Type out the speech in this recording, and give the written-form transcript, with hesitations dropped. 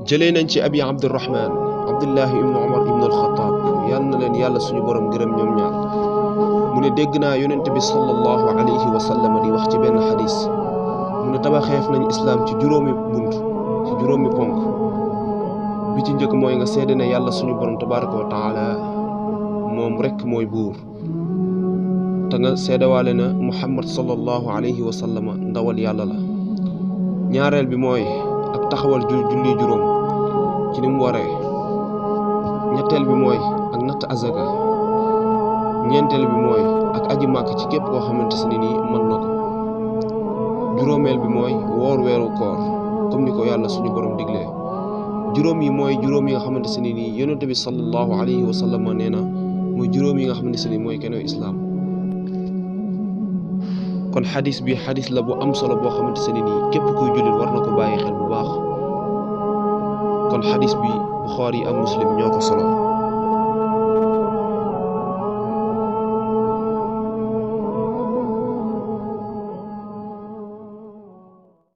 jëlee nañ ci abi abdurrahman abdullahi ibnu umar ibnu alxataab yal na leen yàlla suñu borom gërëm ñoom ñaar mu ne dégg naa yonent bi sallallahu alayhi wa sallam di wax ci benn xadis mu ne tabaxeef nañ islaam ci juróomi bunt ci juróomi ponk bi ci njëkk mooy nga seede ne yàlla suñu borom tabaraka wa taala moom rekk mooy buur te nga seedewaale na muhammad sallallahu alayhi wa sallam ndawal yàlla la. ñaareel bi mooy ak taxawal julli juróom ci ni mu waree. ñetteel bi mooy ak natt azaka. ñeenteel bi mooy ak aji màkk ci képp koo xamante ne nii mën na ko. juróomeel bi mooy woor weeru koor comme ni ko yàlla suñu borom diglee. juróom yi mooy juróom yi nga xamante ne nii yonent bi sallallahu alayhi wa sallam nee na mooy juróom yi nga xamante ne nii mooy kenn islaam. kon xadis bi xadis la bu am solo boo xamante ne nii képp kuy jullit war na ko bàyyi xel bu baax kon xadis bi Buxaari ak Muslim ñoo ko solo.